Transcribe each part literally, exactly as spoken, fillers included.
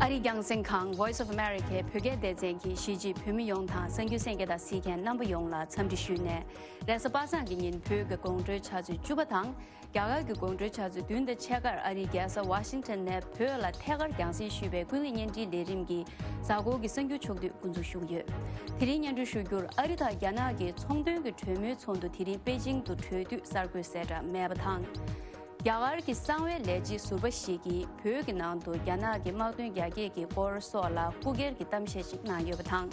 ཨ་རིའི་རྒྱང་སྲིང་ཁང་Voice of America བོད་སྐད་སྡེ་ཚན་གྱིས་གཞིས་བྱེས་བོད་མི་ཡོངས་དང་གསར་འགྱུར་གསན་མཁན་དང་གཟིགས་མཁན་རྣམ་པ་ཡོངས་ལ་འཚམས་འདྲི་ཞུས་ནས། རེས་གཟའ་པ་སངས་ཀྱི་ཉིན་བོད་ཀྱི་དགོང་དྲོའི་ཆུ་ཚོད་བཅུ་པ་དང་། རྒྱ་གར་གྱི་དགོང་དྲོའི་ཆུ་ཚོད་བདུན་དང་ཕྱེད་ཀར་ཨ་རིའི་རྒྱལ་ས་ཝ་ཤིང་ཊོན་ནས་བོད་ལ་ཐད་ཀར་རྒྱང་སྲིང་ཞུས་པའི་ཀུན་གླེང་བརྙན་འཕྲིན་ལས་རིམ་གྱི་གཟའ་འཁོར་གྱི་གསར་འགྱུར་ཕྱོགས་བསྡུས་འགོ་འཛུགས་ཞུ་གི་ཡོད། དེ་རིང་སྙན་སྒྲོན་ཞུ་རྒྱུར། ཨ་རི་དང་རྒྱ་ནག་གི་ཚོང་དོན་གྱི་གྲོས་མོལ་ཚོགས་འདུ་དེ་རིང་པེ་ཅིང་དུ་གྲོལ་དུས་གསར་འགོད་གསལ་བསྒྲགས་མེད་པ་དང་། རྒྱ་གར་གྱི་གསང་བའི་ལས་བྱེད་ཟུར་པ་ཞིག་གིས་བོད་ཀྱི་ནང་དུ་རྒྱ་ནག་གི་དམག་དོན་རྒྱ་སྐྱེད་ཀྱི་སྐོར་སོགས་ལ་སྐུ་སྒེར་གྱི་གཏམ་བཤད་ཅིག་གནང་ཡོད་པ་དང་།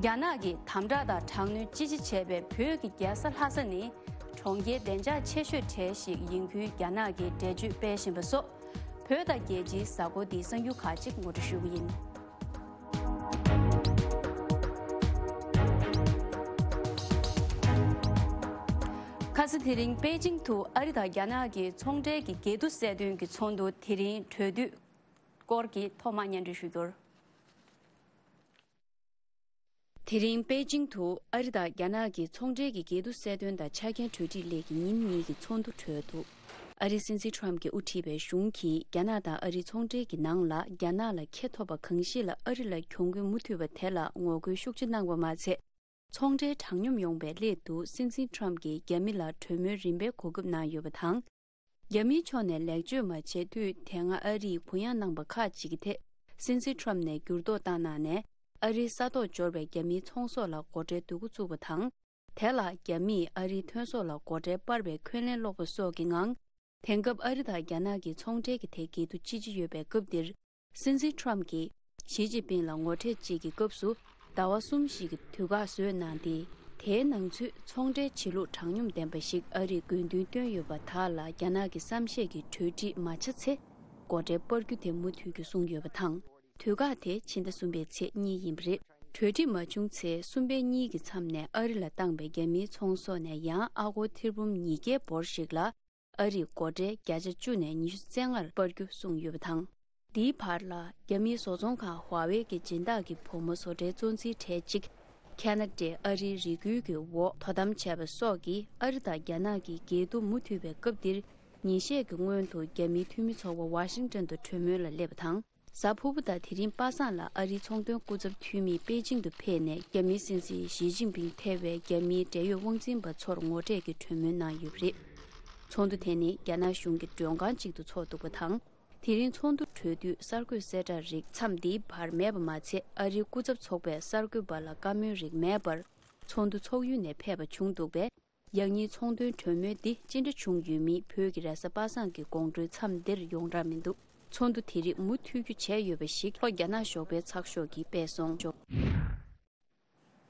རྒྱ་ནག་གིས་དམ་དྲག་དང་དྲག་གནོན་ཅི་ཆེ་བྱས་པའི་བོད་ཀྱི་རྒྱལ་ས་ལྷ་ས་ནི་གྲོང་ཁྱེར་བདེ་འཇགས་ཆེ་ཤོས་གྲས་ཤིག་ཡིན་ཁུལ་རྒྱ་ནག་གིས་འགྲེལ་བརྗོད་སྤེལ་བཞིན་པ་སོགས། བོད་དང་རྒྱལ་སྤྱིའི་གཟའ་འཁོར་འདིའི་གསར་འགྱུར་ཁག་ཅིག་ངོ་སྤྲོད་ཞུ་གི་ཡིན། ཁ་སང་དེ་རིང་པེ་ཅིང་དུ་ཨ་རི་དང་རྒྱ་ནག་གི་ཚོང་འབྲེལ་གྱི་འགལ་འདུ་སེལ་དོན་གྱི་ཚོགས་འདུ་དེ་རིང་གྲོལ་དུས་སྐོར་གྱི་ཐོག་མར་སྙན་སྒྲོན་ཞུ་རྒྱུར། དེ་རིང་པེ་ཅིང་དུ་ཨ་རི་དང་རྒྱ་ནག་གི་ཚོང་འབྲེལ་གྱི་འགལ་འདུ་སེལ་དོན་དང་ཆ་རྐྱེན་གྲོས་འགྲིག་སླད་ཀྱི་ཉིན་གཉིས་ཀྱི་ཚོགས་འདུ་གྲོལ་འདུག་ཨ་རིའི་སྲིད་འཛིན་ཁྲོམ་གྱིས་དབུ་ཁྲིད་པའི་གཞུང་གིས་རྒྱ་ནག་དང་ཨ་རིའི་ཚོང་འབྲེལ་གྱི་ནང་ལ་རྒྱ་ནག་ལ་ཁེ་ཐོབ་པ་གང་ཞིག་ལ་ཨ་རི་ལ་གྱོང་གུན་མུ་མཐུད་པ་དེ་ལ་ངོ་རྒོལ་ཤུགས་ཆེ་གནང་བ་མ་ཚད། ཚོང་འབྲེལ་དྲང་སྙོམས་ཡོང་བའི་སླད་དུ་སྲིད་འཛིན་ཁྲོམ་གྱིས་རྒྱ་མི་ལ་གྲོས་མོལ་རིམ་པས་གོ་སྐབས་གནང་ཡོད་པ་དང་། རྒྱ་མིའི་ཕྱོགས་ནས་ལེགས་བཅོས་མ་བྱས་དུས་དེ་སྔ་ཨ་རིས་གུ་ཡངས་གནང་པ་ཁག་ཅིག་གི་ཐད་སྲིད་འཛིན་ཁྲོམ་ནས་འགྱུར་ལྡོག་བཏང་གནང་ནས། ཨ་རིའི་ས་ཐོག་འབྱོར་བའི་རྒྱ་མིའི་ཚོང་ཟོག་ལ་སྒོ་ཁྲལ་བསྡུ་འགོ་བཙུགས་པ་དང་། དེ་ལ་རྒྱ་མིས་ཨ་རིའི་ཐོན་ཟོག་ལ་སྒོ་ཁྲལ་སྤར་བའི་འཁོན་ལན་སློག་པ་སོགས་ཀྱི་ངང་། དེང་སྐབས་ཨ་རི་དང་རྒྱ་ནག་གི་ཚོང་འབྲེལ་གྱི་ཐད་འགལ་འདུ་ཅི་ཆེ་ཡོད་པའི་སྐབས་འདིར། སྲིད་འཛིན་ཁྲོམ་གྱིས་ཞི་ཅིན་ཕིང་ལ་ངོ་འཕྲད་ཅིག་གི་སྐབས་སུ་ཟླ་བ་གསུམ་ཞིག་གི་དུས་བཀག་བཟོས་གནང་སྟེ། དེའི་ནང་ཚུད་ཚོང་འབྲེལ་བྱེད་ལུགས་དྲང་སྙོམས་ལྡན་པ་ཞིག་ཨ་རིས་དགོས་འདུན་བཏོན་ཡོད་པ་དག་ལ་རྒྱ་ནག་གི་བསམ་ཤེས་ཀྱི་གྲོས་འགྲིག་མ་ཆགས་ཚེ། སྒོ་ཁྲལ་སྤར་རྒྱུ་དེ་མུ་མཐུད་རྒྱུ་གསུངས་ཡོད་པ་དང་། དུས་བཀག་དེ་ཕྱི་ཟླ་གསུམ་པའི་ཚེས་གཉིས་ཡིན་པ་རེད། གྲོས་འགྲིག་མ་བྱུང་ཚེ་གསུམ་པའི་གཉིས་ཀྱི་མཚམས་ནས་ཨ་རི་ལ་བཏང་པའི་རྒྱ་མིའི་ཚོང་ཟོག་ནས་ཡང་ཨ་སྒོར་ཐེར་འབུམ་ཉིས་བརྒྱའི་འབོར་ཞིག་ལ། ཨ་རིས་སྒོ་ཁྲལ་བརྒྱ་ཆ་བཅུ་ནས་ཉི་ཤུ་རྩ་ལྔར་སྤར་རྒྱུ་གསུངས་ཡོད་པ་དང་། འདིའི་བར་ལ་རྒྱ་མིའི་བཟོ་ཚོང་ཁང་ཧྭ་ཝེ་གི་སྦྱིན་བདག་གི་བུ་མོ་བཟོ་གྲྭའི་གཙོ་འཛིན་གྲས་གཅིག་ཁ་ན་ཌའི་ཨ་རིའི་རེ་སྐུལ་གྱི་འོག་དོ་དམ་བྱས་པ་སོགས་ཀྱིས་ཨ་རི་དང་རྒྱ་ནག་གི་འགལ་འདུ་མུ་མཐུད་པའི་སྐབས་འདིར། ཉིན་ཤས་ཀྱི་སྔོན་དུ་རྒྱ་མིའི་འཐུས་མི་ཚོགས་པ་ཝ་ཤིང་ཊོན་དུ་གྲོས་མོལ་ལ་སླེབས་པ་དང་། གཟའ་ཕུར་བུ་དང་དེ་རིང་པ་སངས་ལ་ཨ་རིའི་ཚོང་དོན་སྐུ་ཚབ་འཐུས་མི་པེ་ཅིང་དུ་ཕེབས་ནས་རྒྱ་མིའི་སྲིད་འཛིན་ཞི་ཅིན་ཕིང་ཐེ་བའི་རྒྱ་མིའི་འབྲེལ་ཡོད་དབང་འཛིན་པ་ཚོར་ངོ་འཕྲད་ཀྱི་གྲོས་མོལ་གནང་ཡོད་པ་རེད། ཚོགས་འདུ་དེ་ནི་རྒྱ་ནག་གཞུང་གི་མགྲོན་ཁང་ཅིག་ཏུ་འཚོགས་འདུག་པ་དང་། དེ་རིང་ཚོགས་འདུ་གྲོལ་དུས་གསར་འགོད་གསལ་བསྒྲགས་རིགས་མཚམས་འདིའི་བར་མེད་པ་མ་ཚད། ཨ་རིའི་སྐུ་ཚབ་ཚོགས་པས་གསར་འགོད་པ་ལ་བཀའ་མོལ་རིགས་མེད་པར། ཚོགས་འདུ་འཚོགས་ཡུལ་ནས་ཕེབས་པ་བྱུང་འདུག་པས། ཡང་སྙིང་ཚོང་དོན་གྲོས་མོལ་འདི་ཅི་འདྲ་བྱུང་ཡོད་མེད་བོད་ཀྱི་རེས་གཟའ་པ་སངས་ཀྱི་དགོང་དྲོའི་མཚམས་འདིར་ཡོངས་གྲགས་མི་འདུག་ཚོགས་འདུ་དེ་རིགས་མུ་མཐུད་རྒྱུ་བྱས་ཡོད་པ་ཞིག་ལྷོ་རྒྱ་ནག་ཞོགས་པའི་ཚགས་ཤོག་གིས་སྤེལ་སོང་། བོད་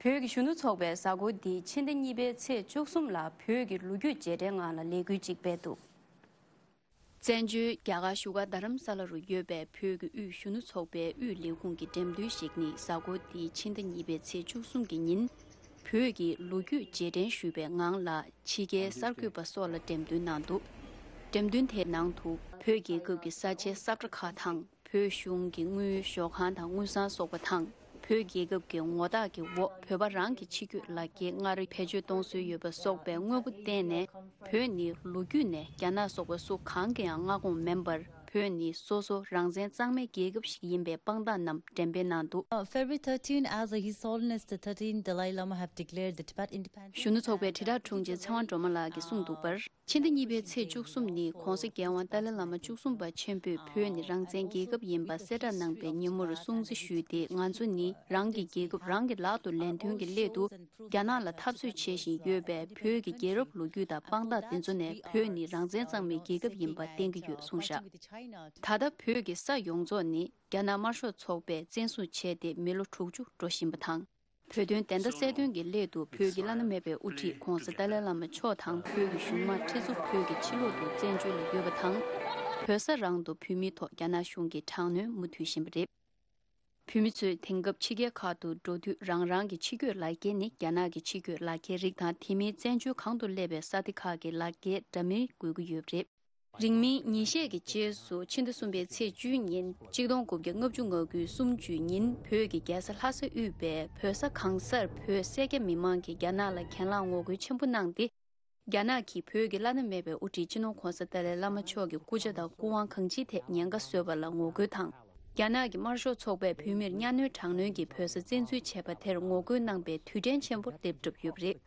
ཀྱི་གཞོན་ནུ་ཚོགས་པས་གཟའ་འཁོར་འདིའི་ཕྱི་ཟླ་གཉིས་པའི་ཚེས་བཅུ་གསུམ་ལ་བོད་ཀྱི་ལོ་རྒྱུས་རྗེས་དྲན་ངང་ལ་ལས་འགུལ་ཅིག་སྤེལ་འདུག་བཙན་བྱོལ་རྒྱ་གར་བཞུགས་སྒར་རྡ་རམ་ས་ལ་རུ་ཡོད་པའི་བོད་ཀྱི་དབུས་གཞོན་ནུ་ཚོགས་པའི་དབུས་ལས་ཁུངས་ཀྱི་འགྲེམས་སྟོན་ཞིག་ནི་གཟའ་འཁོར་འདིའི་ཕྱི་ཟླ་གཉིས་པའི་ཚེས་བཅུ་གསུམ་གྱི་ཉིན། བོད་ཀྱི་ལོ་རྒྱུས་རྗེས་དྲན་ཞུས་པའི་ངང་ལ་ཕྱི་རྒྱལ་གསར་འགོད་པ་སོགས་ལ་འགྲེམས་སྟོན་གནང་འདུག་འགྲེམས་སྟོན་དེའི་ནང་དུ་བོད་རྒྱལ་ཁབ་ཀྱི་ས་ཆའི་ས་བཀྲ་ཁག་དང་། བོད་གཞུང་གི་དངུལ་ཞོགས་ཁང་དང་དངུལ་སྲང་སོགས་པ་དང་། བོད་རྒྱལ་ཁབ་ཀྱི་ངོ་རྟགས་ཀྱི་འོག་བོད་པ་རང་གི་ཕྱི་སྐྱོད་ལག་འཁྱེར་སྔར་བེད་སྤྱོད་གཏོང་སྲོལ་ཡོད་པ་སོགས་པའི་དངོས་པོ་བསྟན་ནས། བོད་ནི་ལོ་རྒྱུས་ནས་རྒྱ་ནག་སོགས་པ་སུ་གང་གིས་ཡང་མངའ་ཁོངས་མིན་པར། བོད་ནི་སོ་སོ་རང་བཙན་གཙང་མའི་རྒྱལ་ཁབ་ཞིག་ཡིན་པའི་དཔང་རྟགས་རྣམས་འགྲེམས་སྤེལ་གནང་འདུག Uh, February thirteen, as the His Holiness the thirteenth Dalai Lama have declared the Tibet independent. གཞོན་ནུ་ཚོགས་པའི་དྲིལ་བསྒྲགས་དྲུང་ཆེ་ཚེ་དབང་སྒྲོལ་མ་ལགས་ཀྱིས་གསུངས་འདུག་པར། ཕྱི་ཟླ་གཉིས་པའི་ཚེས་བཅུ་གསུམ་ནི་༧གོང་ས་༧རྒྱལ་དབང་ཏཱ་ལའི་བླ་མ་བཅུ་གསུམ་པ་ཆེན་པོས་བོད་ནི་རང་བཙན་རྒྱལ་ཁབ་ཡིན་པ་གསལ་བསྒྲགས་གནང་པའི་ཉིན་མོར་སྲུང་བརྩི་ཞུས་ཏེ། ང་ཚོ་ནི་རང་གི་རྒྱལ་ཁབ་རང་གི་ལག་ཏུ་ལེན་དོན་གྱི་སླད་དུ། རྒྱ་ནག་ལ་འཐབ་རྩོད་བྱེད་བཞིན་ཡོད་པའི་བོད་ཀྱི་རྒྱལ་རབས་ལོ་རྒྱུས་དང་དཔང་རྟགས་དེ་ཚོ་ནས་བོད་ནི་རང་བཙན་གཙང་མའི་རྒྱལ་ཁབ་ཡིན་པ་བསྟན་གྱི་ཡོད་གསུངས་བཞག་ད་ལྟ་བོད་ཀྱི་ས་ཡོངས་རྫོགས་ནི་རྒྱ་ནག་དམར་ཤོག་ཚོགས་པས་བཙན་བཟུང་བྱས་ཏེ་མི་ལོ་དྲུག་ཅུ་འགྲོ་བཞིན་པ་དང་། བོད་དོན་བདེན་མཐའ་གསལ་སྟོན་གྱི་སླད་དུ་བོད་ཀྱི་བླ་ན་མེད་པའི་དབུ་ཁྲིད་༧གོང་ས་ཏཱ་ལའི་བླ་མ་མཆོག་དང་བོད་ཀྱི་གཞུང་མང་ཁྲི་ཟུར་བོད་ཀྱི་ཕྱི་ལོག་ཏུ་བཙན་བྱོལ་ལ་ཡོད་པ་དང་། བོད་ས་རང་དུ་བོད་མིའི་ཐོག་རྒྱ་ནག་གཞུང་གིས་དྲག་གནོན་མུ་མཐུད་བཞིན་པ་རེད། བོད་མི་ཚོས་དེང་སྐབས་ཕྱི་རྒྱལ་ཁག་ཏུ་འགྲོ་དུས་རང་རང་གི་ཕྱི་སྐྱོད་ལག་འཁྱེར་ནི་རྒྱ་ནག་གི་ཕྱི་སྐྱོད་ལག་འཁྱེར་རིགས་དང་དེ་མིན་བཙན་བྱོལ་གང་དུ་སླེབས་པའི་ས་སྡེ་ཁག་གི་ལག་འཁྱེར་འདྲ་མིན་དགོས་ཀྱི་ཡོད་པ་རེད། རིང་མིན་ཉིན་ཤས་ཀྱི་རྗེས་སུ་ཕྱི་ཟླ་གསུམ་པའི་ཚེས་བཅུའི་ཉིན་གཅིག་སྟོང་དགུ་བརྒྱ་ལྔ་བཅུ་ང་དགུའི་གསུམ་བཅུའི་ཉིན་བོད་ཀྱི་རྒྱལ་ས་ལྷ་ས་དབུས་པའི་བོད་ས་གང་སར་བོད་སེར་སྐྱ་མི་མང་གིས་རྒྱ་ནག་ལ་གྱེན་ལངས་ངོ་རྒོལ་ཆེན་པོ་གནང་སྟེ། རྒྱ་ནག་གིས་བོད་ཀྱི་བླ་ན་མེད་པའི་དབུ་ཁྲིད་སྤྱི་ནོར་༧གོང་ས་ཏཱ་ལའི་བླ་མ་མཆོག་གི་སྐུ་ཕྱྭ་དང་སྐུ་དབང་གང་ཅིའི་ཐད་ཉེན་ཁ་བཟོས་པ་ལ་ངོ་རྒོལ་དང་། རྒྱ་ནག་གི་དམར་ཤོག་ཚོགས་པས་བོད་མིར་གཉའ་གནོན་དྲག་གནོན་གྱིས་བོད་ས་བཙན་འཛུལ་བྱས་པ་དེར་ངོ་རྒོལ་གནང་པའི་དུས་དྲན་ཆེན་པོ་སླེབས་གྲབས་ཡོད་པ་རེད།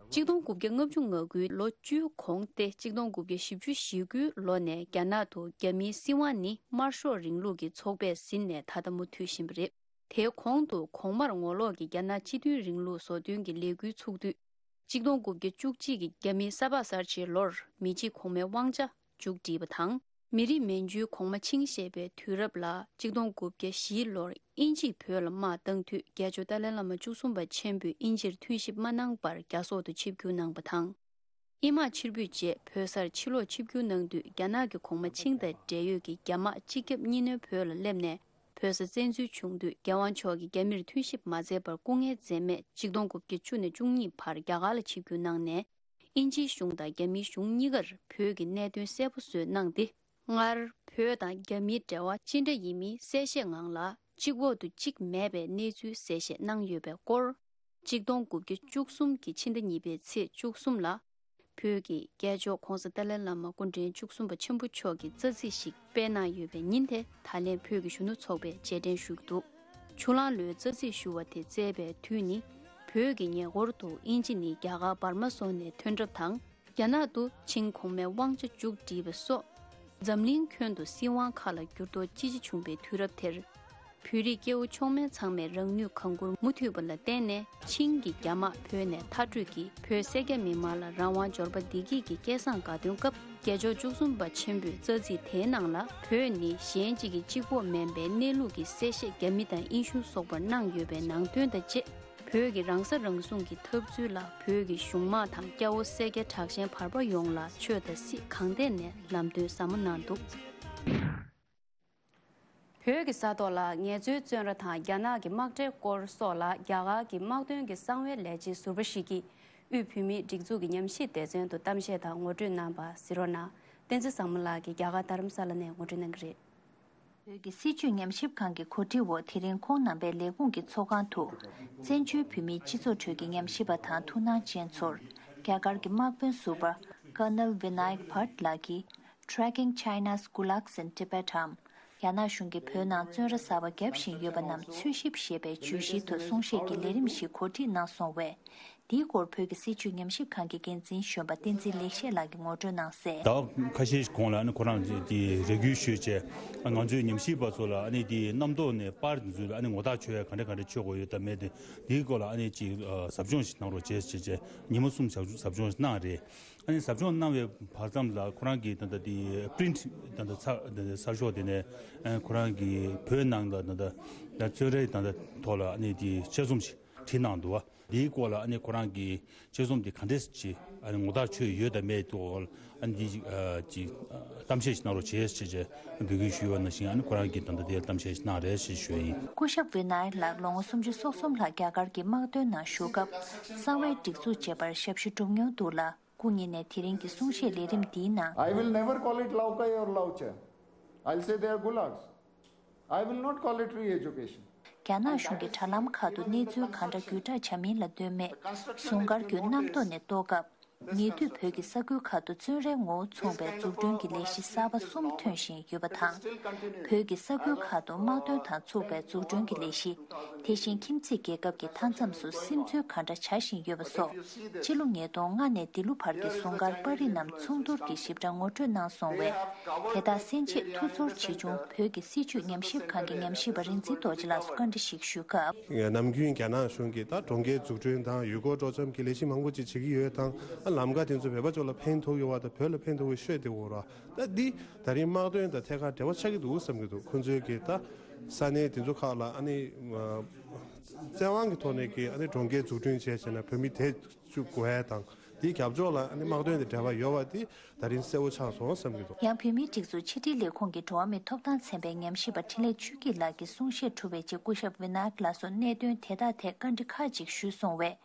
གཅིག་སྟོང་དགུ་བརྒྱ་ལྔ་བཅུ་ང་དགུའི་ལོ་བཅུའི་གོང་སྟེ། གཅིག་སྟོང་དགུ་བརྒྱ་བཞི་བཅུ་ཞེ་དགུའི་ལོ་ནས་རྒྱ་ནག་ཏུ་རྒྱ་མིའི་སྲིད་དབང་ནི་དམར་ཤོག་རིང་ལུགས་ཀྱི་ཚོགས་པས་ཟིན་ནས་ད་ལྟ་མུ་མཐུད་བཞིན་པ་རེད། དེའི་གོང་དུ་གོང་མར་ངོ་ལོག་གི་རྒྱ་ནག་སྤྱི་མཐུན་རིང་ལུགས་བཟོ་སྐྲུན་གྱི་ལས་འགུལ་ཚུགས་དུས། གཅིག་སྟོང་དགུ་བརྒྱ་བཅུ་གཅིག་གི་རྒྱ་མིའི་ས་ཕག་གསར་བརྗེའི་ལོར་མི་གཅིག་གོང་མའི་དབང་ཆ་མཇུག་བསྒྲིལ་བ་དང་། མི་རིགས་མན་ཇུའི་གོང་མ་ཆིང་བཞེས་པའི་དུས་རབས་ལ། གཅིག་སྟོང་དགུ་བརྒྱ་བཞིའི་ལོར་དབྱིན་ཇིས་བོད་ལ་དམག་བཏང་དུས། རྒྱལ་མཆོག་ཏཱ་ལའི་བླ་མ་བཅུ་གསུམ་པ་ཆེན་པོས་དབྱིན་ཇིར་མཐུན་ཞིབ་མ་གནང་བར་རྒྱ་སོག་ཏུ་ཆིབས་བསྒྱུར་གནང་བ་དང་། དབྱིན་དམག་ཕྱིར་འབུད་རྗེས་བོད་སར་ཕྱིར་ལོག་ཆིབས་བསྒྱུར་གནང་དུས། རྒྱ་ནག་གི་གོང་མ་ཆིང་དང་འབྲེལ་ཡོད་ཀྱི་རྒྱ་དམག་སྤྱི་ཁྱབ་གཉིས་སྣེ་བོད་ལ་སླེབས་ནས། བོད་ས་བཙན་འཛུལ་བྱུང་དུས། རྒྱལ་དབང་མཆོག་གིས་རྒྱ་མིར་མཐུན་ཞིབ་མ་མཛད་པར་སྐུ་ངལ་འཛེམས་མེད། གཅིག་སྟོང་དགུ་བརྒྱ་བཅུ་ནས་བཅུ་གཉིས་བར་རྒྱ་གར་ལ་ཆིབས་བསྒྱུར་གནང་ནས། དབྱིན་ཇིའི་གཞུང་དང་རྒྱ་མིའི་གཞུང་གཉིས་ཀར་བོད་ཀྱི་གནད་དོན་གསལ་པོ་བཟོས་གནང་སྟེ། སྔར་བོད་དང་རྒྱ་མིའི་འབྲེལ་བ་ཅི་འདྲ་ཡིན་མིན་གསལ་བཤད་ངང་ལ། གཅིག་འོག་ཏུ་གཅིག་མེད་པའི་གནས་ཚུལ་གསལ་བཤད་གནང་ཡོད་པའི་སྐོར། གཅིག་སྟོང་དགུ་བརྒྱ་བཅུ་གསུམ་གྱི་ཕྱི་ཟླ་གཉིས་པའི་ཚེས་བཅུ་གསུམ་ལ། བོད་ཀྱི་རྒྱལ་མཆོག་༧གོང་ས་ཏཱ་ལའི་བླ་མ་སྐུ་ཕྲེང་བཅུ་གསུམ་པ་ཆེན་པོ་མཆོག་གིས་རྩ་ཚིག་ཞིག་སྤེལ་གནང་ཡོད་པའི་ཉིན་དེ། ད་ལན་བོད་ཀྱི་གཞོན་ནུ་ཚོགས་པས་རྗེས་དྲན་ཞུ་གི་འདུག་ཆུ་གླང་ལོའི་རྩ་ཚིག་ཞུ་བ་དེ་བསྩལ་བའི་དུས་ནི། བོད་ཀྱི་ཉེ་འཁོར་དུ་དབྱིན་ཇི་ནི་རྒྱ་གར་འབར་མ་སོགས་ནས་ཐོན་གྲབས་དང་། རྒྱ་ནག་ཏུ་ཆིང་གོང་མའི་དབང་ཆ་མཇུག་བསྒྲིལ་བ་སོགས། འཛམ་གླིང་ཁྱོན་དུ་སྲིད་དབང་ཁག་ལ་འགྱུར་ལྡོག་ཅི་ཆེ་བྱུང་བའི་དུས་རབས་དེར། བོད་རིགས་སྐྱེ་བོ་མཆོག་དམན་ཚང་མས་རང་ནུས་གང་མགྱོགས་མུ་མཐུད་པ་ལ་བརྟེན་ནས། ཆིང་གི་རྒྱ་དམག་བོད་ནས་མཐར་སྐྲོད་ཀྱིས། བོད་སེར་སྐྱ་མི་མང་ལ་རང་དབང་འབྱོར་པ་བདེ་སྐྱིད་ཀྱི་སྐལ་བཟང་དགའ་སྟོན་སྐབས། རྒྱལ་མཆོག་བཅུ་གསུམ་པ་ཆེན་པོས་རྩ་ཚིག་དེའི་ནང་ལ། བོད་ནི་གཞན་གཅིག་གི་གཅིག་པོ་མིན་པའི་གནས་ལུགས་ཀྱི་གསལ་བཤད་རྒྱ་མི་དང་དབྱིན་གཞུང་སོགས་པར་གནང་ཡོད་པའི་ནང་དོན་དང་བཅས། བོད་ཀྱི་རང་ས་རང་སྲུང་གི་འཐབ་རྩོད་ལ། བོད་ཀྱི་གཞུང་དམངས་དང་སྐྱ་བོ་སེར་སྐྱ་དྲག་ཞན་བར་པ་ཡོངས་ལ་ཆོས་དང་སྲིད་གང་ཐད་ནས་ལམ་སྟོན་ཟབ་མོ་གནང་འདུག་བོད་ཀྱི་ས་ཐོག་ལ་ངལ་རྩོལ་བཙོན་ར་དང་རྒྱ་ནག་གི་དམག་གྲལ་སྐོར་སོགས་ལ། རྒྱ་གར་གྱི་དམག་དོན་གྱི་གསང་བའི་ལས་བྱེད་ཟུར་པ་ཞིག་གིས། དབུས་བོད་མིའི་སྒྲིག་འཛུགས་ཀྱི་ཉམས་ཞིབ་སྡེ་ཚན་དུ་གཏམ་བཤད་དང་ངོ་སྤྲོད་གནང་བ་གཟིགས་རོགས་གནང་། བསྟན་འཛིན་བཟང་མོ་ལགས་ཀྱིས་རྒྱ་གར་རྡ་རམ་ས་ལ་ནས་ངོ་སྤྲོད་གནང་གི་རེད། བོད་ཀྱི་སྲིད་བྱུས་ཉམས་ཞིབ་ཁང་གི་གོ་སྒྲིག་འོག་དེ་རིང་ཁོང་རྣམ་པའི་ལས་ཁུངས་ཀྱི་ཚོགས་ཁང་དུ། བཙན་བྱོལ་བོད་མིའི་སྤྱི་ཚོགས་ཁྲོད་ཀྱི་ཉམས་ཞིབ་པ་དང་ཐུགས་སྣང་ཅན་ཚོར། རྒྱ་གར་གྱི་དམག་དཔོན་ཟུར་པ་Colonel Vinayak Bhatt ལགས་ཀྱིས། Tracking China's Gulags in Tibet འམ། རྒྱ་ནག་གཞུང་གིས་བོད་ནང་བཙོན་ར་གསར་པ་བརྒྱབ་བཞིན་ཡོད་པ་རྣམས་འཚོལ་ཞིབ་ཞེས་པའི་བརྗོད་གཞིའི་ཐོག་གསུང་བཤད་ཀྱི་ལས་རིམ་ཞིག་གོ་སྒྲིག་གནང་སོང་བས། འདིའི་སྐོར་བོད་ཀྱི་སྲིད་བྱུས་ཉམས་ཞིབ་ཁང་གི་འགན་འཛིན་གཞོན་པ་བསྟན་འཛིན་ལེགས་བཤད་ལགས་ཀྱིས་ངོ་སྤྲོད་གནང་གསལ། ཟླ་བ་ཁ་ཤས་གོང་ལ་ཨ་ནི་ཁོ་རང་གིས་རེ་སྐུལ་ཞུས་བྱས། ང་ཚོའི་ཉམས་ཞིབ་པ་ཚོ་ལ་ཨ་ནི་དེའི་གནམ་ཐོག་ནས་པར་འདི་ཚོ་ལ་ཨ་ནི་ངོ་རྟགས་ཆོད་ཡ་ག་འདྲ་ག་འདྲ་ཆོད་དགོས་ཡོད་དམ་མེད་དེ། དེའི་སྐོར་ལ་ཨ་ནི་ཅིག་ཟབ་སྦྱོང་ཞིག་གནང་རོགས་བྱེད་ཅེས་བྱས་ཉིན་མོ་གསུམ་ཟབ་ཟབ་སྦྱོང་ཞིག་གནང་རེད། ཨ་ནི་ཟབ་སྦྱོང་གནང་བའི་བར་མཚམས་ལ་ཁོ་རང་གིས་ད་ལྟ་དེ་པི་རིན་ཊི་ད་ལྟ་ཚ་ད་ལྟ་གསར་ཤོག་དེ་ནས་ཨ་ཁོ་རང་གིས་བོད་ནང་ལ་ད་ལྟ་ད་བཙོན་རའི་ད་ལྟ་ཐོག་ལ་ཨ་ནི་དེ་དཔྱད་རྩོམ་ཞིག་བྲིས་གནང་འདུག་བ། དེའི་སྐོར་ལ་ཨ་ནི་ཁོ་རང་གིས་དཔྱད་རྩོམ་དེ་ག་འདྲས་ཅིག་ཨ་ནི་ངོ་རྟགས་ཆོད་ཡོད་དམ་མེད་ཐོག་ཨ་ནི་དེ་ཅིག་གཏམ་བཤད་ཞིག་གནང་རོགས་བྱེད་ཅེས་བྱས་འབོད་སྐུལ་ཞུས་པ་ནང་བཞིན། ཨ་ནི་ཁོ་རང་གིས་ད་ལྟ་དེར་གཏམ་བཤད་ཞིག་གནང་རེད་ཅེས་ཞུ་ཡ་ཡིན། སྐུ་ཞབས་ཝི་ནཱ་ཡག་ལགས་ལོ་ངོ་སུམ་ཅུ་སོ་གསུམ་ལྷག་རྒྱ་གར་གྱི་དམག་དོན་ནང་ཞུགས་སྐབས། གསང་བའི་སྒྲིག་འཛུགས་བཅས་པར་ཞབས་ཞུ་སྒྲུབ་མྱོང་འདུག་ལ། སྐུ་ཉིད་ནས་དེ་རིང་གི་གསུང་བཤད་ལས་རིམ་འདིའི་ནང་། I will never call it Laokai or Laocha. I'll say they are gulags. I will not call it re-education. རྒྱ་ནག་གཞུང་གིས་དྲ་ལམ་ཁག་ཏུ་གནས་ཚུལ་གང་འདྲ་བརྒྱུད་བསྒྲགས་བྱ་མིན་ལ་ལྟོས་མེད། ཟུང་སྐར་བརྒྱུད་གནམ་ཐོག་ནས་གཏོར་སྐབས། ཉེ་དུས་བོད་ཀྱི་ས་ཁུལ་ཁག་ཏུ་བཙོན་རའི་ངོ་བོ་མཚུངས་པའི་འཛུགས་སྐྲུན་གྱི་ལས་གཞི་གསར་པ་གསུམ་ཐོན་བཞིན་ཡོད་པ་དང་། བོད་ཀྱི་ས་ཁུལ་ཁག་ཏུ་དམག་དོན་དང་ཚུགས་པའི་འཛུགས་སྐྲུན་གྱི་ལས་གཞི། དེ་བཞིན་ཁྱིམ་མཚེས་རྒྱལ་ཁབ་ཀྱི་མཐའ་མཚམས་སུ་སིམ་འཛུལ་གང་འདྲ་བྱ་བཞིན་ཡོད་པ་སོགས། ཕྱི་ལོ་ཉིས་སྟོང་ལྔ་ནས་འདི་ལོ་བར་གྱི་ཟུང་སྐར་པར་རིས་རྣམས་མཚུངས་བསྡུར་གྱིས་ཞིབ་ཕྲ་ངོ་སྤྲོད་གནང་སོང་བས། དེ་དག་གསན་ཆེད་ཐུགས་ཚོར་ཆེ་ཆུང་བོད་ཀྱི་སྲིད་བྱུས་ཉམས་ཞིབ་ཁང་གི་ཉམས་ཞིབ་པ་རིག་འཛིན་རྡོ་རྗེ་ལགས་སུ་བཀའ་འདྲི་ཞིག་ཞུས་སྐབས། ནམ་རྒྱུན་རྒྱ་ནག་གཞུང་གིས་ད་གྲོང་ཁྱེར་འཛུགས་སྐྲུན་དང་ཡུལ་སྐོར་སྤྲོ་འཆམ་གྱི་ལས་གཞི་མང་པོ་ཅིག་བྱེད་ཀྱི་ཡོད་དང་། ལམ་ཁ་དེ་ཚོ་བོད་པ་ཚོ་ལ་ཕན་ཐོགས་ཡོད་པ་དང་བོད་ལ་ཕན་ཐོགས་པའི་ཤོད་དེ་འོ་ར། ད་འདི་ད་རིང་དམག་དོན་དང་ཐད་ཀར་འབྲེལ་བ་ཆགས་ཀྱི་འདུག་བསམ་གྱི་འདུག་ཁོང་ཚོས་ཀྱིས་ད་ས་གནས་དེ་ཚོ་ཁག་ལ་ཨ་ནི་བཙན་དབང་གི་ཐོག་ནས་ཀྱིས་ཨ་ནི་གྲོང་ཁྱེར་འཛུགས་སྐྲུན་བྱས་བྱས་ན་བོད་མི་དེ་བཅུག་དགོས་ཡ་དང་། དེའི་རྒྱབ་ཕྱོགས་ལ་ཨ་ནི་དམག་དོན་དང་འབྲེལ་བ་ཡོད་པ་དེ་ད་རིང་གསལ་བོ་ཆགས་སོང་བསམ་གྱི་འདུག་ཡང་བོད་མིའི་སྒྲིག་འཛུགས་ཕྱི་དྲིལ་ལས་ཁུངས་ཀྱི་འགྲོ་བ་མིའི་ཐོབ་ཐང་ཚན་པའི་ཉམས་ཞིབ་པ་འཕྲིན་ལས་ཆོས་སྐྱིད་ལགས་ཀྱིས་གསུང་བཤད་གྲུབ་པའི་རྗེས་སྐུ་ཞབས་ཝི་ནཱ་ཡག་ལགས་སུ་གནད་དོན་དེ་དག་ཐད་བཀའ་འདྲི་ཁག་ཅིག་ཞུས་སོང་བས།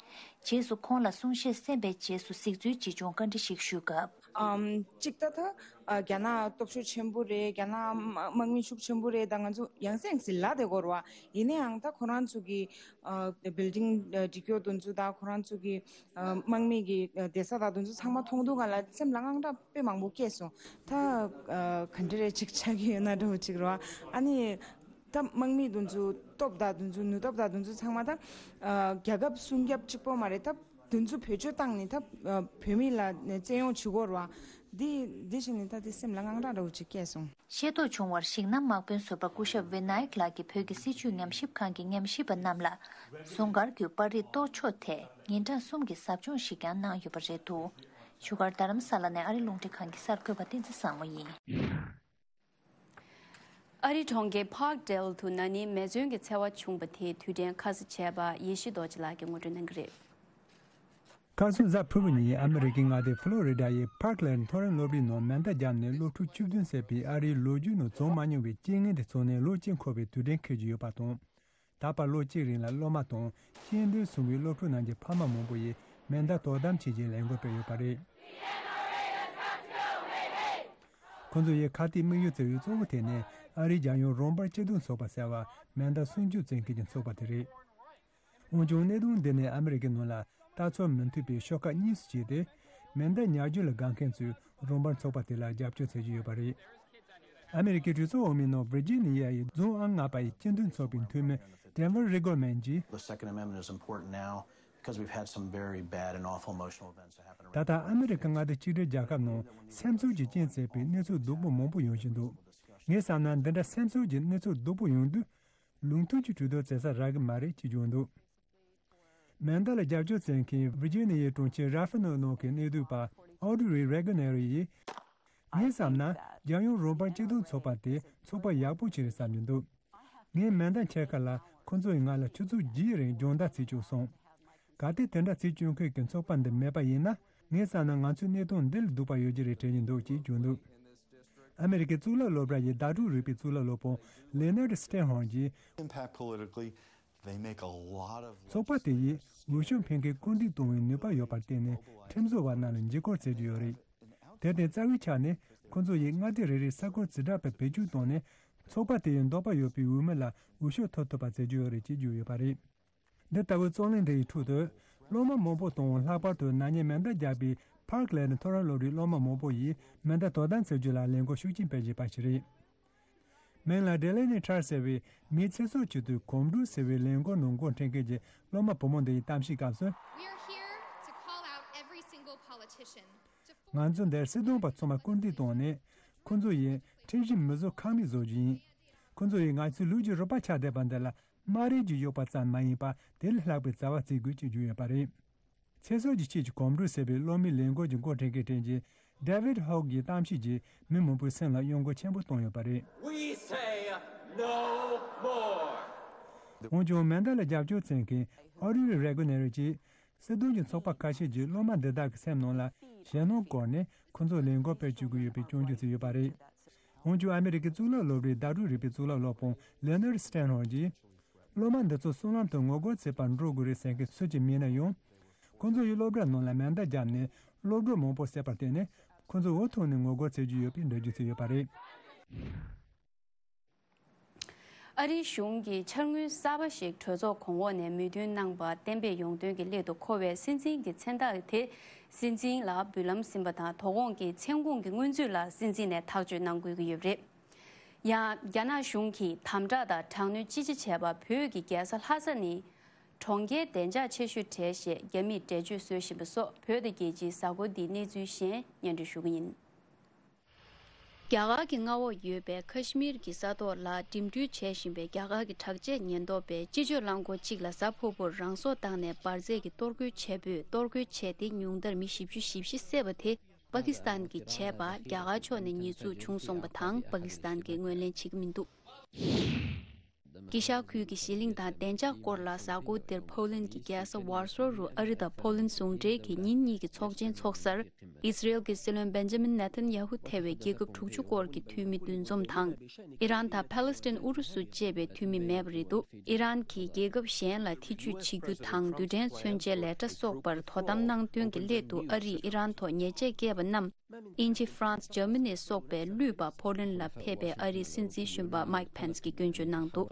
རྗེས་སུ་ཁོང་ལ་གསུང་བཤད་གསན་པའི་རྗེས་སུ་གཟིགས་ཚུལ་ཇི་བྱུང་བཀའ་འདྲི་ཞིག་ཞུས་སྐབས། ཨམ། གཅིག་ད་ད་ཨ་རྒྱ་ནག་སྟོབས་ཤུགས་ཆེན་པོ་རེད། རྒྱ་ནག་དམག་དམག་མི་ཤུགས་ཆེན་པོ་རེད། ད་ང་ཚོ་ཡང་སེ་ཡང་སེ་ལབ་བསྡད་ཀྱི་ཡོད་རེད་བ། ཡིན་ན་ཡང་ད་ཁོ་རང་ཚོ་གི་ཨ་བིལ་ཌིང་ཨ་སྒྲིག་ཡོད་དེ་ཚོ་དང་ཁོ་རང་ཚོ་གི་ཨ་དམག་མི་གི་ཨ་བསྡད་ས་དང་དེ་ཚོ་ཚང་མ་མཐོང་དུས་ང་ལ་སེམས་ལ་དངངས་སྐྲག་དཔེ་མང་པོ་སྐྱེས་སོང་། ད་ཨ་ག་འདྲ་རེད་ཅིག་ཆགས་ཀྱི་ཡོད་ན་འདྲ་བོ་ཅིག་རེད་བ། ཨ་ནི། ད་དམག་མི་དེ་ཚོ་སྟོབས་དང་དེ་ཚོ་ནུས་སྟོབས་དང་དེ་ཚོ་ཚང་མ་ད་ཨ་རྒྱལ་ཁབ་སྲུང་སྐྱོབ་གཅིག་པོ་མ་རེད། ད་དེ་ཚོ་བེད་སྤྱོད་བཏང་ནས་ད་ཨ་བོད་མི་ལ་བཙན་གཡོག་བྱེད་ཀྱི་ཡོད་རེད་བ། འདི་འདི་བྱས་ནས་ད་དེ་སེམས་ལ་དངངས་སྐྲག་འདྲ་བོ་ཅིག་སྐྱེས་སོང་། ཤེས་རྟོགས་བྱུང་བར་གཞིས་ནང་དམག་དཔོན་ཟུར་པ་སྐུ་ཞབས་ཝི་ནཱ་ཡིག་ལགས་ཀྱིས་བོད་ཀྱི་སྲིད་བྱུས་ཉམས་ཞིབ་ཁང་གི་ཉམས་ཞིབ་པ་རྣམས་ལ་ཟུང་སྒར་བརྒྱུད་པར་རིས་གཏོར་ཕྱོགས་ཐད་ཉིན་གྲངས་གསུམ་གྱི་ཟབ་སྦྱོང་ཞིག་ཀྱང་གནང་ཡོད་པ་རེད་འདུག་བཞུགས་སྒར་རྡ་རམ་ས་ལ་ནས་ཨ་རི་རླུང་འཕྲིན་ཁང་གི་གསར་འགོད་པ་བསྟན་འཛིན་བཟང་མོ་ཡིན། ཨ་རིའི་གྲོང་ཁྱེར་Parkdale དུ་ན་ནིང་མེ་མཚོན་གྱི་འཚེ་བ་བྱུང་བ་དེའི་དུས་དྲན་ཁ་གསལ་བྱས་པ་ཡེ་ཤེས་རྡོ་རྗེ་ལགས་ཀྱིས་ངོ་སྤྲོད་གནང་གི་རེད། ཁ་སང་གཟའ་ཕུར་བུ་ཉིན་ཨ་མི་རི་ཀའི་མངའ་སྡེ་ཕ་ལོ་རི་ཌ་ཡི་Parkland མཐོ་རིམ་སློབ་གྲྭའི་ནང་མེ་མདའ་བརྒྱབ་ནས་སློབ་ཕྲུག་བཅུ་བདུན་བསད་པའི་ཨ་རིའི་ལོ་རྒྱུས་ནང་བྱུང་མ་མྱོང་བའི་རྐྱེན་ངན་དེ་ཚོ་ནས་ལོ་གཅིག་འཁོར་བའི་དུས་དྲན་འཁེལ་གྱི་ཡོད་པ་དང་། ད་བར་ལོ་གཅིག་རིང་ལ་སློབ་མ་དང་སྐྱེས་ལྡན་ཟུང་གི་སློབ་ཕྲུག་རྣམས་ཀྱི་ཕ་མ་མང་པོ་ཡིས་མེ་མདའ་དོ་དམ་བྱེད་ཆེད་ལས་འགུལ་སྤེལ་ཡོད་པ་རེད། ཁོང་ཚོ་ཡི་ཁ་གཏད་དམིགས་ཡུལ་བརྩི་བའི་གཙོ་བོ་དེ་ནི་ཨ་རིའི་རྒྱལ་ཡོངས་རོགས་པ་སྐྱིད་སྡུག་ཚོགས་པ་ཟེར་བ་མེ་མདའ་སྲུང་སྐྱོབ་བྱེད་མཁན་གྱི་ཚོགས་པ་དེ་རེད། འོན་ཀྱང་གནད་དོན་འདི་ནི་ཨ་མི་རི་ཀའི་ནང་ལ་ལྟ་ཚོར་མི་མཐུན་པའི་ཤོག་ཁག་གཉིས་སུ་གྱེས་ཏེ། མེ་མདའ་ཉར་རྒྱུ་ལ་དགའ་མཁན་ཚོས་རོགས་པ་ཚོགས་པ་དེ་ལ་རྒྱབ་སྐྱོར་བྱེད་ཀྱི་ཡོད་པ་རེད། ཨ་མི་རི་ཀའི་གྲོས་ཚོགས་འོག་མའི་ནང་ཝིར་ཇི་ནི་ཡ་ཡི་རྫོང་ཨང་ལྔ་པ་ཡི་སྤྱི་མཐུན་ཚོགས་པའི་འཐུས་མི་Denver Riggleman གྱིས། The Second Amendment is important now because we've had some very bad and awful emotional events that happened around. ད་ལྟ་ཨ་མི་རི་ཀ་མངའ་སྡེ་གཅིག་སྒྲིལ་རྒྱལ་ཁབ་ནང་སེམས་ཚོར་གྱི་རྐྱེན་བྱས་པའི་གནས་ཚུལ་སྡུག་པོ་མང་པོ་ཡོང་བཞིན་འདུག་ངས་བསམ་ན་འདི་འདྲ་སེམས་ཚོར་གྱི་གནས་ཚུལ་སྡུག་པོ་ཡོང་དུས། ལུགས་མཐུན་གྱི་གྲོས་བསྡུར་བྱེད་ས་རག་གི་མ་རེད་ཅེས་བརྗོད་འདུག་མེ་མདའ་ལ་རྒྱབ་སྐྱོར་བྱེད་མཁན་ཝིར་ཇི་ནི་ཡའི་གྲོང་ཁྱེར་ར་ཧྥི་ནོ་ནང་གི་གནས་སྡོད་པ་ཨོ་ཌི་རི་རེ་གྷི་ནེ་རི་ཡིས། ངས་བསམ་ན་རྒྱལ་ཡོངས་རོགས་པ་སྐྱིད་སྡུག་ཚོགས་པ་དེ་ཚོགས་པ་ཡག་པོ་ཞིག་རེད་བསམ་གྱི་འདུག་ངས་མེ་མདའ་འཁྱེར་ཁ་ལ་ཁོ་ཚོ་ཡིས་ང་ལ་ཆུ་ཚོད་བརྒྱད་རིང་སྦྱོང་བརྡར་བྱེད་བཅུག་སོང་། གལ་ཏེ་དེ་འདྲ་བྱེད་བཅུག་མཁན་གྱི་ཚོགས་པ་འདི་མེད་པ་ཡིན་ན། ངས་བསམ་ན་ང་ཚོའི་གནས་སྟངས་འདི་ལས་སྡུག་པ་ཡོད་ཀྱི་རེད་དྲན་གྱི་འདུག་ཅེས་བརྗོད་འདུག་ཨ་མི་རི་ཀའི་གཙུག་ལག་སློབ་གྲྭ་ཡི་བརྡ་སྤྲོད་རིག་པའི་གཙུག་ལག་སློབ་དཔོན་ལེ་ནར་སི་ཊེན་ཧོར་གྱིས། Impact politically, they make a lot of ཚོགས་པ་དེ་ཡིས་འོས་ཤོག་འཕེན་མཁན་སྐུལ་འདེད་གཏོང་བའི་ནུས་པ་ཡོད་པར་བརྟེན་ནས་ཁྲིམས་བཟོ་བ་རྣམས་ལ་འཇིགས་སྐུལ་བྱེད་ཀྱི་ཡོད་རེད། དེར་བརྟེན་རྩ་བའི་ཆ་ནས་ཁོ་ཚོ་ཡིས་མངའ་སྡེ་རེ་རེའི་ས་ཁུལ་རྩིས་ཁྲ་དེ་བེད་སྤྱོད་བཏང་ནས་ཚོགས་པ་དེ་ཡི་འདོད་པ་ཡོད་པའི་འོས་མི་ལ་འོས་ཤོག་ཐོབ་ཐུབ་པ་བྱེད་ཀྱི་ཡོད་རེད་ཅེས་བརྗོད་ཡོད་པ་རེད། འདི་ལྟ་བུའི་རྩོད་གླེང་འདི་ཡི་ཁྲོད་དུ། སློབ་མ་མང་པོ་དང་ལྷག་པར་དུ་ན་ནིང་མེ་མདའ་བརྒྱབ་པའི་Parkland མཐོ་རིམ་སློབ་གྲྭའི་སློབ་མ་མང་པོ་ཡིས་མེ་མདའ་དོ་དམ་བྱེད་རྒྱུ་ལ་ལས་འགུལ་ཤུགས་ཆེན་སྤེལ་བཞིན་པ་ཞིག་རེད། མིང་ལ་Delaney Tartt ཟེར་བའི་མིའི་ཚེ་སྲོག་ཆེད་དུ་གོམ་བགྲོད་ཟེར་བའི་ལས་འགུལ་ནང་འགོ་འཁྲིད་མཁན་གྱི་སློབ་མ་བུ་མོ་འདི་ཡི་གཏམ་བཤད་སྐབས་སུ། We are here to call out every single politician to form ང་ཚོ་འདིར་སྲིད་དོན་པ་ཚང་མ་སྐུལ་འདེད་བཏང་ནས། ཁོ་ཚོ་ཡིས་ཁྲིམས་གཞི་མི་བཟོ་ཁང་མིག་བཟོ་རྒྱུ་ཡིན། ཁོ་ཚོ་ཡིས་ང་ཚོའི་ལུས་ཀྱི་རུས་པ་ཆགས་བསྡད་པ་འདི་ལ། དམའ་རིམ་གྱི་གཡོག་པ་ཙམ་མ་ཡིན་པར་དེ་ལས་ལྷག་པའི་བྱ་བ་བྱེད་དགོས་ཅེས་བརྗོད་ཡོད་པ་རེད། ཚེ་སྲོག་གི་ཆེད་ཀྱི་གོམ་བགྲོད་ཟེར་བའི་སློབ་མའི་ལས་འགུལ་གྱི་འགོ་ཁྲིད་མཁན་དྲན་གྱི་David Hogg གྱི་གཏམ་བཤད་ཀྱིས་མི་མང་པོའི་སེམས་ལ་གཡོ་འགུལ་ཆེན་པོ་བཏང་ཡོད་པ་རེད། We say no more. འོན་ཀྱང་མེ་མདའ་ལ་རྒྱབ་སྐྱོར་བྱེད་མཁན་ཨོ་ཌི་རི་རེ་གྷི་ནེ་རི་གྱིས། སྲིད་དོན་གྱི་ཚོགས་པ་ཁ་ཤས་ཀྱིས་སློབ་མ་འདི་དག་གི་སེམས་ནང་ལ་ཞེད་སྣང་བསྐོར་ནས་ཁོ་ཚོར་ལས་འགུལ་སྤེལ་བཅུག་གི་ཡོད་པའི་སྐྱོན་བརྗོད་བྱས་ཡོད་པ་རེད། འོན་ཀྱང་ཨ་མི་རི་ཀའི་གཙུག་ལག་སློབ་གྲྭའི་བརྡ་སྤྲོད་རིག་པའི་གཙུག་ལག་སློབ་དཔོན་ལེ་ནར་སི་ཊེན་ཧོར་གྱིས། སློབ་མ་འདི་ཚོ་སྲིད་ལམ་དུ་ངོ་རྒོལ་བྱེད་པར་འགྲོ་དགོས་རེད་ཟེར་མཁན་སུ་གཅིག་མེད་ན་ཡང་། ཁོ་ཚོ་ཡིས་སློབ་གྲྭ་ནང་ལ་མེ་མདའ་བརྒྱབ་ནས་སློབ་གྲོགས་མང་པོ་བསད་པར་བརྟེན་ནས་ཁོ་ཚོ་འུ་ཐུག་ནས་ངོ་རྒོལ་བྱེད་ཀྱི་ཡོད་པའི་འགྲེལ་བརྗོད་བྱས་ཡོད་པ་རེད། ཨ་རིའི་གཞུང་གིས་འཆར་དངུལ་གསར་པ་ཞིག་གྲོས་ཚོགས་གོང་འོག་ནས་མོས་མཐུན་གནང་བ་གཏན་འབེབས་ཡོང་དོན་གྱི་སླད་དུ་མཁོ་བའི་སྲིད་འཛིན་གྱི་མཚན་རྟགས་དེ་སྲིད་འཛིན་ལ་འབུལ་ལམ་ཟིན་པ་དང་། དོ་དགོང་གི་མཚན་གུང་གི་སྔོན་ཚུད་ལ་སྲིད་འཛིན་ནས་ཐག་གཅོད་གནང་དགོས་ཀྱི་ཡོད་པ་རེད། ཡང་རྒྱ་ནག་གཞུང་གིས་དམ་དྲག་དང་དྲག་གནོན་ཅི་ཆེ་བྱས་པ་བོད་ཀྱི་རྒྱལ་ས་ལྷ་ས་ནི་གྲོང་ཁྱེར་བདེ་འཇགས་ཆེ་ཤོས་གྲས་ཞེས་རྒྱ་མིས་འགྲེལ་བརྗོད་བཟོ་བཞིན་པ་སོགས་བོད་དང་རྒྱལ་སྤྱིའི་གཟའ་འཁོར་འདིའི་གནས་ཚུལ་གཞན་སྙན་སྒྲོན་ཞུ་གི་ཡིན། རྒྱ་གར་གྱི་མངའ་འོག་ཡོད་པའི་ཁ་ཤི་མིར་གྱི་ས་ཐོག་ལ་འགྲིམ་འགྲུལ་བྱེད་བཞིན་པའི་རྒྱ་གར་གྱི་དྲག་ཆས་ཉེན་རྟོག་པས་སྤྱི་སྤྱོད་རླངས་འཁོར་གཅིག་ལ་གཟའ་ཕུར་བུར་རང་སྲོག་བཏང་ནས་འབར་རྫས་ཀྱི་གཏོར་རྒོལ་བྱས་པས། གཏོར་རྒོལ་བྱས་ཏེ་ཉུང་མཐར་མི་བཞི་བཅུ་ཞེ་བཞི་བསད་པ་དེ་པ་ཀི་སི་ཐན་གྱིས་བྱས་པ་རྒྱ་གར་ཕྱོགས་ནས་ཉེས་འཛུགས་བྱུང་སོང་བ་དང་། པ་ཀི་སི་ཐན་གྱིས་ངོས་ལེན་བྱེད་ཀྱི་མི་འདུག་དཀྱིལ་ཤར་ཁུལ་གྱི་ཞི་ལྷིང་དང་བདེ་འཇགས་སྐོར་ལ་གཟའ་འཁོར་འདིར་ཕོ་ལན་གྱི་རྒྱལ་ས་ཝར་སོ་རུ་ཨ་རི་དང་ཕོ་ལན་ཟུང་འབྲེལ་གྱི་ཉིན་གཉིས་ཀྱི་ཚོགས་ཆེན་འཚོགས་སར། ཨི་སི་རེལ་གྱི་སྲིད་བློན་བེན་ཇ་མིན་ནེ་ཐན་ཡ་ཧུ་ཐེ་བའི་རྒྱལ་ཁབ་དྲུག་ཅུ་སྐོར་གྱི་འཐུས་མི་འདུ་འཛོམས་དང་། ཨི་རན་དང་ཕཱ་ལེ་སི་ཐན་ཨུ་རུ་སུ་བཅས་པའི་འཐུས་མི་མེད་པ་རེད་འདུག་ཨི་རན་གྱིས་རྒྱལ་ཁབ་གཞན་ལ་ཐེ་ཇུས་བྱེད་རྒྱུ་དང་། རྡུལ་ཕྲན་མཚོན་ཆའི་ལས་གྲྭ་སོགས་པར་དོ་དམ་གནང་དོན་གྱི་སླད་དུ་ཨ་རིས་ཨི་རན་ཐོག་ཉེས་ཆད་བཀལ་བ་རྣམས། དབྱིན་ཇི། ཧྥ་རན་སི། འཇར་མ་ནི་སོགས་པའི་བློས་པ་ཕོ་ལན་ལ་ཕེབས་པའི་ཨ་རིའི་སྲིད་འཛིན་གཞོན་པ་མའིག་ཕེན་སི་གིས་སྐྱོན་བརྗོད་གནང་འདུག་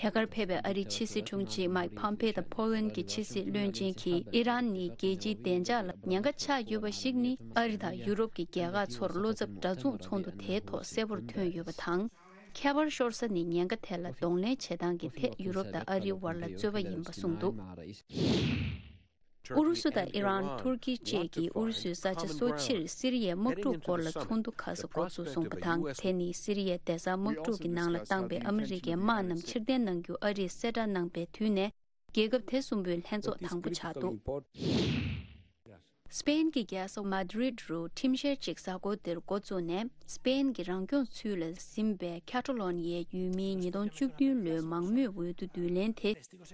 དེ་གར་ཕེབས་པའི་ཨ་རིའི་ཕྱི་སྲིད་དྲུང་ཆེ་མའིག་ཕམ་ཕེ་དང་ཕོ་ལན་གྱི་ཕྱི་སྲིད་བློན་ཆེན་གྱིས་ཨི་རན་ནི་རྒྱལ་སྤྱིའི་བདེ་འཇགས་ལ་ཉེན་ཁ་ཆགས་ཡོད་པ་ཞིག་ནི་ཨ་རི་དང་ཡུ་རོབ་ཀྱི་རྒྱལ་ཁག་ཚོར་བློ་འཚབ་འདྲ་མཚུངས་ཚོགས་འདུ་དེའི་ཐོག་གསལ་པོར་ཐོན་ཡོད་པ་དང་། ཁྱད་པར་ཤོར་ས་ནི་ཉེན་ཁ་དེ་ལ་གདོང་ལེན་བྱེད་སྟངས་ཀྱི་ཐད་ཡུ་རོབ་དང་ཨ་རིའི་དབར་ལ་རྩོད་པ་ཡིན་པ་གསུངས་འདུག། ཨུ་རུ་སུ་དང་ཨི་རན། ཐུར་ཀི་བཅས་ཀྱིས་ཨུ་རུ་སུའི་ས་ཆ་སོ་ཕྱིར་སི་རི་ཡའི་དམག་འཁྲུག་སྐོར་ལ་ཚོགས་འདུ་ཁ་ཤས་འགོ་འཛུགས་སོང་བ་དང་། དེ་ནི་སི་རི་ཡའི་བདེ་གསང་དམག་འཁྲུག་གི་ནང་ལ་བཏང་པའི་ཨ་མི་རི་ཀའི་དམག་རྣམས་ཕྱིར་འཐེན་གནང་རྒྱུ་ཨ་རིས་གསལ་བསྒྲགས་གནང་པའི་དུས་ནས། རྒྱལ་ཁབ་དེ་གསུམ་པོའི་ལྷན་ཚོགས་དང་པོ་ཆགས་འདུག། སྤེན་གྱི་རྒྱལ་ས་མཱ་ཌི་རིད་རུ་ཁྲིམས་བཤེར་ཅིག་གཟའ་འཁོར་འདིར་འགོ་བཙུགས་ནས། སྤེན་གྱི་རང་སྐྱོང་ཚུལ་ལ་ཟིན་པའི་ཁ་ཏ་ལོ་ནི་ཡའི་ཡུལ་མིའི་ཉིས་སྟོང་བཅུ་བདུན་ལོའི་མང་མོས་འོས་བསྡུ་བསྡུ་ལེན་དེ།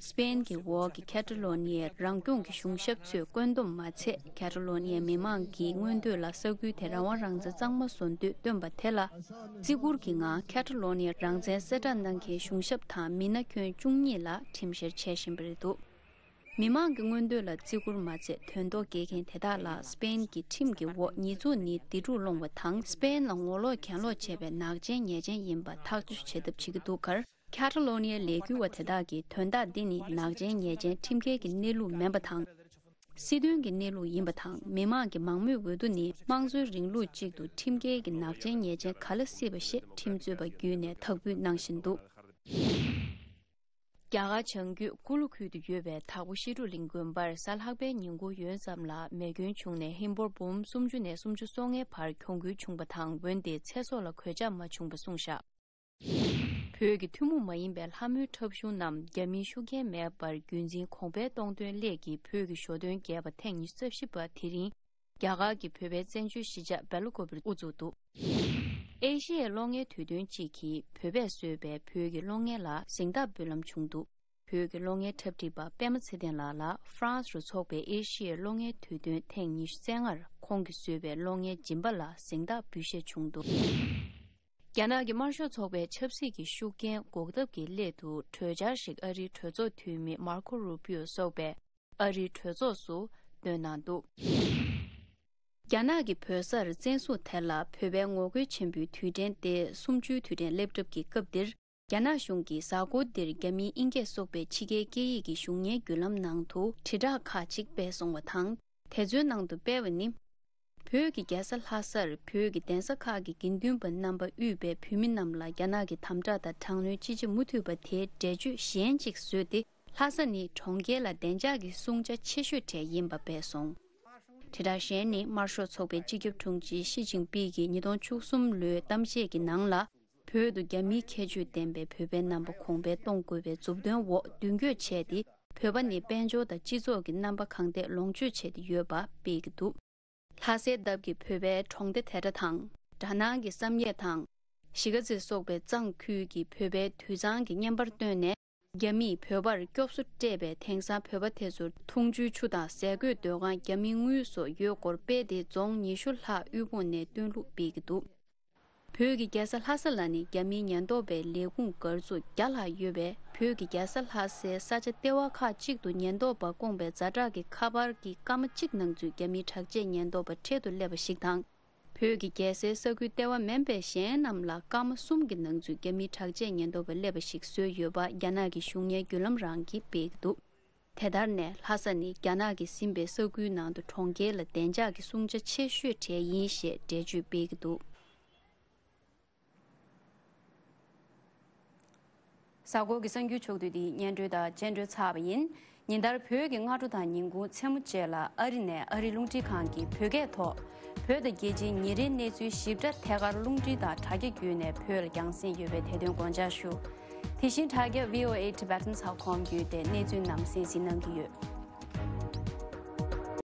སྤེན་གྱི་འོག་གི་ཁ་ཏ་ལོ་ནི་ཡའི་རང་སྐྱོང་གི་གཞུང་ཞབས་ཚོས་བཀོད་འདོམས་མ་ཚད། ཁ་ཏ་ལོ་ནི་ཡའི་མི་མང་གི་མངོན་འདོད་ལ་ས་ཁུལ་དེ་རང་དབང་རང་བཙན་གཙང་མ་བཟོ་འདོད་བཏོན་པ་དེ་ལ་བརྩི་བཀུར་གྱི་ངང་། ཁ་ཏ་ལོ་ནི་ཡའི་རང་བཙན་གསལ་བསྒྲགས་གནང་མཁན་གཞུང་ཞབས་དང་མི་སྣ་ཁྱོན་བཅུ་གཉིས་ལ་ཁྲིམས་བཤེར་བྱེད་བཞིན་པ་རེད་འདུག། མི་མང་གི་མངོན་འདོད་ལ་བརྩི་བཀུར་མ་ཚད། དོན་ཐོག་འགེལ་མཁན་དེ་དག་ལ་སྤེན་གྱི་ཁྲིམས་ཀྱི་འོག་ཉེས་འཛུགས་ནི་སྡིགས་རུས་སློང་བ་དང་། སྤེན་ལ་ངོ་ལོག་གྱེན་ལོག་བྱས་པའི་ནག་ཅན་ཉེས་ཅན་ཡིན་པ་ཐག་གཅོད་བྱེད་ཐབས་བྱེད་ཀྱི་འདུག་ཁར། ཁ་ཏ་ལོ་ནི་ཡའི་ལས་འགུལ་བ་དེ་དག་གིས་དོན་དག་འདི་ནི་ནག་ཅན་ཉེས་ཅན་ཁྲིམས་འགལ་གྱི་གནས་ལུགས་མིན་པ་དང་། སྲིད་དོན་གྱི་གནས་ལུགས་ཡིན་པ་དང་། མི་མང་གི་མང་མོས་འོས་བསྡུ་ནི་དམངས་གཙོའི་རིང་ལུགས་གཅིག་ཏུ་ཁྲིམས་འགལ་གྱི་ནག་ཅན་ཉེས་ཅན་ག་ལ་སྲིད་པ་ཞེས་ཁྲིམས་རྩོད་པ་བརྒྱུད་ནས་དག་འབུལ་གནང་བཞིན་འདུག། རྒྱ་གར་བྱང་རྒྱུད་ཀུ་ལུ་ཁུལ་དུ་ཡོད་པའི་དྭགས་པོ་ཤེས་འབྲུག་གླིང་དགོན་པར་གཟའ་ལྷག་པའི་ཉིན་གུང་ཡོལ་ཙམ་ལ་མེ་སྐྱོན་བྱུང་ནས་ཧིན་སྒོར་འབུམ་སུམ་ཅུ་ནས་སུམ་ཅུ་སོ་ལྔའི་བར་གྱོང་གུན་བྱུང་བ་དང་། འོན་ཏེ་ཚེ་སྲོག་ལ་གོད་ཆག་མ་བྱུང་བ་གསུངས་བཞག། བོད་ཀྱི་ཐུན་མོང་མ་ཡིན་པའི་ལྷ་མོའི་འཁྲབ་གཞུང་རྣམས་རྒྱ་མིའི་ཤུགས་རྐྱེན་མེད་པར་རྒྱུན་འཛིན་གོང་འཕེལ་གཏོང་དོན་སླད་ཀྱི་བོད་ཀྱི་ཞོ་སྟོན་རྒྱས་པ་ཐེངས་ཉི་ཤུ་རྩ་བཞི་པ་དེ་རིང་རྒྱ་གར་གྱི་བོད་པའི་བཙན་བྱོལ་གཞིས་ཆགས་སྦེལ་ཀོབ་ལ་དབུ་བཙུགས་འདུག། ཨེ་ཤི་ཡའི་གློག་བརྙན་དུས་སྟོན་གཅིག་གིས་བོད་པས་བཟོས་པའི་བོད་ཀྱི་གློག་བརྙན་ལ་གཟེངས་རྟགས་འབུལ་ལམ་བྱུང་འདུག། བོད་ཀྱི་གློག་བརྙན་འཁྲབ་ཁྲིད་པ་པད་མ་ཚེ་བརྟན་ལགས་ལ་ཧྥ་རན་སི་རུ་འཚོགས་པའི་ཨེ་ཤི་ཡའི་གློག་བརྙན་དུས་སྟོན་ཐེངས་ཉི་ཤུ་རྩ་ལྔར་ཁོང་གིས་བཟོས་པའི་གློག་བརྙན་སྦྱིན་པ་ལ་གཟེངས་རྟགས་འབུལ་བཞེས་བྱུང་འདུག། རྒྱ་ནག་གི་དམར་ཤོག་ཚོགས་པའི་ཆབ་སྲིད་ཀྱི་ཤུགས་རྐྱེན་འགོག་ཐབས་ཀྱི་སླད་དུ་གྲོས་འཆར་ཞིག་ཨ་རིའི་གྲོས་ཚོགས་འཐུས་མི་མར་ཁོ་རུ་པིའོ་སོགས་པས་ཨ་རིའི་གྲོས་ཚོགས་སུ་བཏོན་གནང་འདུག། རྒྱ་ནག་གི་བོད་སར་བཙན་བཟུང་དེ་ལ་བོད་པའི་ངོ་རྒོལ་ཆེན་པོའི་དུས་དྲན་ཏེ་གསུམ་བཅུའི་དུས་དྲན་སླེབས་གྲབས་ཀྱི་སྐབས་འདིར། རྒྱ་ནག་གཞུང་གིས་གཟའ་འཁོར་འདིར་རྒྱ་མིའི་ཨིན་སྐད་སོགས་པའི་ཕྱི་རྒྱལ་སྐད་ཡིག་གི་གཞུང་བརྙན་བརྒྱུད་ལམ་ནང་དུ་དྲིལ་བསྒྲགས་ཁག་ཅིག་སྤེལ་སོང་བ་དང་། དེ་ཚོའི་ནང་དུ་སྤེལ་བ་ནི། བོད་ཀྱི་རྒྱལ་ས་ལྷ་སར་བོད་ཀྱི་གདན་ས་ཁག་གི་དགེ་འདུན་པ་རྣམ་པ་དབུས་པའི་བོད་མི་རྣམས་ལ་རྒྱ་ནག་གི་དམ་དྲག་དང་དྲག་གནོན་ཅི་བྱེད་མུ་མཐུད་པ་དེའི་འགྲེལ་བརྗོད་གཞན་ཅིག་བཟོས་ཏེ། ལྷ་ས་ནི་གྲོང་ཁྱེར་ལ་བདེ་འཇགས་ཀྱི་སྲུང་བྱ་ཆེ་ཤོས་གྲས་ཡིན་པ་སྤེལ་སོང་། དྲིལ་བསྒྲགས་གཞན་ནི། དམར་ཤོག་ཚོགས་པའི་སྤྱི་ཁྱབ་དྲུང་ཆེ་ཞི་ཅིན་ཕིང་གིས་ཉིས་སྟོང་བཅུ་གསུམ་ལོའི་གཏམ་བཤད་ཀྱི་ནང་ལ། བོད་དུ་རྒྱ་མིའི་ཁྱད་ཆོས་ལྡན་པའི་བོད་པའི་རྣམ་པ་གོང་འཕེལ་གཏོང་དགོས་པའི་མཛུབ་སྟོན་འོག་མདུན་སྐྱོད་བྱས་ཏེ། བོད་པ་ནི་དཔལ་འབྱོར་དང་སྤྱི་ཚོགས་ཀྱི་རྣམ་པ་གང་ཐད་ལོངས་སྤྱོད་བྱས་ཏེ་ཡོད་པ་སྤེལ་གྱི་འདུག། ལྷ་སའི་འདབས་ཀྱི་བོད་པའི་གྲོང་སྡེ་དེ་འདྲ་དང་། གྲ་ནང་གི་བསམ་ཡས་དང་། གཞིས་ཀ་རྩེ་སོགས་པའི་གཙང་ཁུལ་གྱི་བོད་པའི་དུད་ཚང་གི་བརྙན་པར་བཏོན་ནས། རྒྱ་མིས་བོད་པར་སྐྱོབ་གསོ་སྤྲད་པས། དེང་སང་བོད་པ་དེ་ཚོར་འཐུང་ཆུའི་ཆུ་དང་ཟས་གོས་སྡོད་ཁང་། རྒྱ་མིའི་དངུལ་སོགས་ཡོད་སྐོར་སྤེལ་ཏེ། རྫོང་ཉི་ཤུ་ལྷག་དབུལ་ཕོངས་ནས་བཏོན་ལུགས་སྤེལ་གྱི་འདུག། བོད་ཀྱི་རྒྱལ་ས་ལྷ་ས་ལ་ནི་རྒྱ་མིའི་ཉེན་རྟོག་པའི་ལས་ཁུངས་སྒར་ཚུགས་བརྒྱ་ལྷག་ཡོད་པས། བོད་ཀྱི་རྒྱལ་ས་ལྷ་སའི་ས་ཆ་ལྟེ་བ་ཁག་ཅིག་ཏུ་ཉེན་རྟོག་པ་བསྐོངས་པའི་ཛ་དྲག་གི་ཁ་པར་གྱི་སྐར་མ་གཅིག་ནང་ཚུད་རྒྱ་མིའི་དྲག་ཆས་ཉེན་རྟོག་པ་འཕྲལ་དུ་སླེབས་པ་ཞིག་དང་། བོད་ཀྱི་རྒྱལ་སའི་ས་ཁུལ་ལྟེ་བ་མིན་པའི་གཞན་རྣམས་ལ་སྐར་མ་གསུམ་གྱི་ནང་ཚུད་རྒྱ་མིའི་དྲག་ཆས་ཉེན་རྟོག་པ་སླེབས་པ་ཞིག་བཟོས་ཡོད་པ་རྒྱ་ནག་གི་གཞུང་གཉེར་བརྒྱུད་ལམ་རང་གིས་སྤེལ་གྱི་འདུག། དེ་ལྟར་ནས་ལྷ་ས་ནི་རྒྱ་ནག་གིས་ཟིན་པའི་ས་ཁུལ་ནང་དུ་གྲོང་ཁྱེར་ལ་བདེ་འཇགས་ཀྱི་སྲུང་བྱ་ཆེ་ཤོས་གྲས་ཡིན་ཞེས་འགྲེལ་བརྗོད་སྤེལ་གྱི་འདུག། གཟའ་འཁོར་གྱི་གསར་འགྱུར་ཕྱོགས་བསྡུས་འདི་སྙན་སྒྲོན་དང་རྗེས་འགྲོ་ཚར་བ་ཡིན། ཉིན་ལྟར་བོད་ཀྱི་སྔ་དྲོ་དང་ཉིན་གུང་མཚན་མོ་བཅས་ལ་ཨ་རི་ནས་ཨ་རིའི་རླུང་འཕྲིན་ཁང་གིས་བོད་སྐད་ཐོག་བོད་དང་རྒྱལ་སྤྱིའི་ཉིན་རེའི་གནས་ཚུལ་ཞིབ་ཕྲ་ཐད་ཀར་རླུང་འཕྲིན་དང་དྲ་རྒྱ་བརྒྱུད་ནས་བོད་ལ་རྒྱང་སྲིང་ཡོད་པའི་དེ་དོན་དགོངས་འཇགས་ཞུ། དེ་བཞིན་དྲ་རྒྱ་V O A Tibetan dot com བརྒྱུད་དེ་གནས་ཚུལ་རྣམས་གསན་གཟིགས་གནང་གི་ཡོད།